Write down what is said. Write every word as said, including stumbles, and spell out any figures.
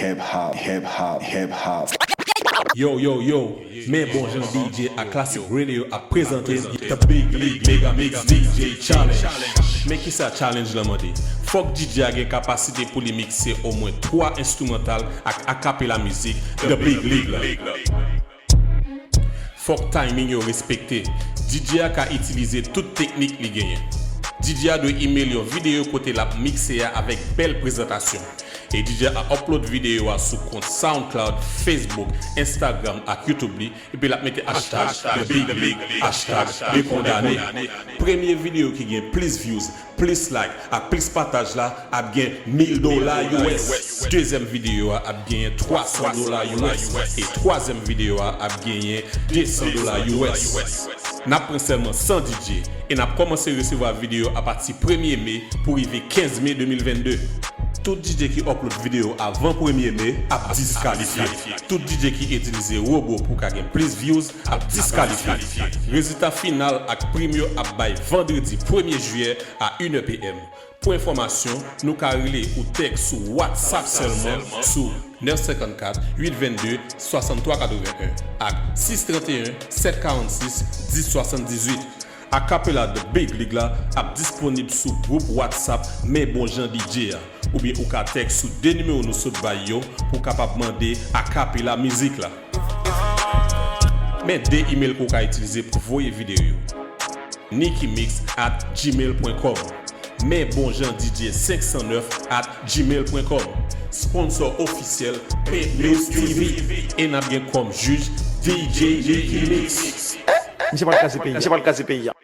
Hip hop, hip hop, hip hop. Yo, yo, yo, men bon jan D J ak Classic Radio ap prezante The Big League Mega Mix D J Challenge. Men kisa challenge lan mande? Fòk D J a gen kapasite pou li mikse omwen twa enstrimantal ak akapela mizik The Big League la. Fòk timing yo respekte. D J a ka itilize tout teknik li genyen. D J a dwe email yon videyo kote l ap mikse a avèk bèl prezantasyon. E D J a upload videyo a sou kont SoundCloud, Facebook, Instagram ak YouTube li, epi l ap mete hashtag The Big League, hashtag The Condamné. Premye videyo ki gen plis views, plis like ak plis pataj la ap gen mil dola U S. Dezyèm videyo a ap genyen twa san dola U S. E twazyèm videyo a ap genyen de san dola U S. N ap pran sèlman san D J e n ap kòmanse resevwa videyo apati premye me pou rive kenz me de mil vennde. Tout D J ki upload videyo avan premye me ap diskalifye. Tout D J ki itilize wobo pou ka gen plis views ap diskalifye. Rezilta final ak prim yo ap bay vandredi premye jiyè a inè P M. Pou enfòmasyon, nou ka rele ou tèks sou WhatsApp sèlman sou nèf senkannkat, uit vennde, swasanntwa katrevenn ak sis tranteyen, sèt karannsis, dis swasanndizuit. Akapela The Big League la ap disponib sou gwoup WhatsApp Men Bon Jan D J a, oubyen ou ka tèks sou de nimewo nou sot bay yo pou w kapab mande akapela mizik la. Men de imèl ke w ka itilize pou voye videyo yo: nickymix at gmail point com, men bon jan D J senk san nèf at gmail point com. Sponsò ofisyèl Paint News T V. E n ap gen kòm jij D J Nicky Mix. Misye pral kraze peyi a. Misye pral kraze peyi a.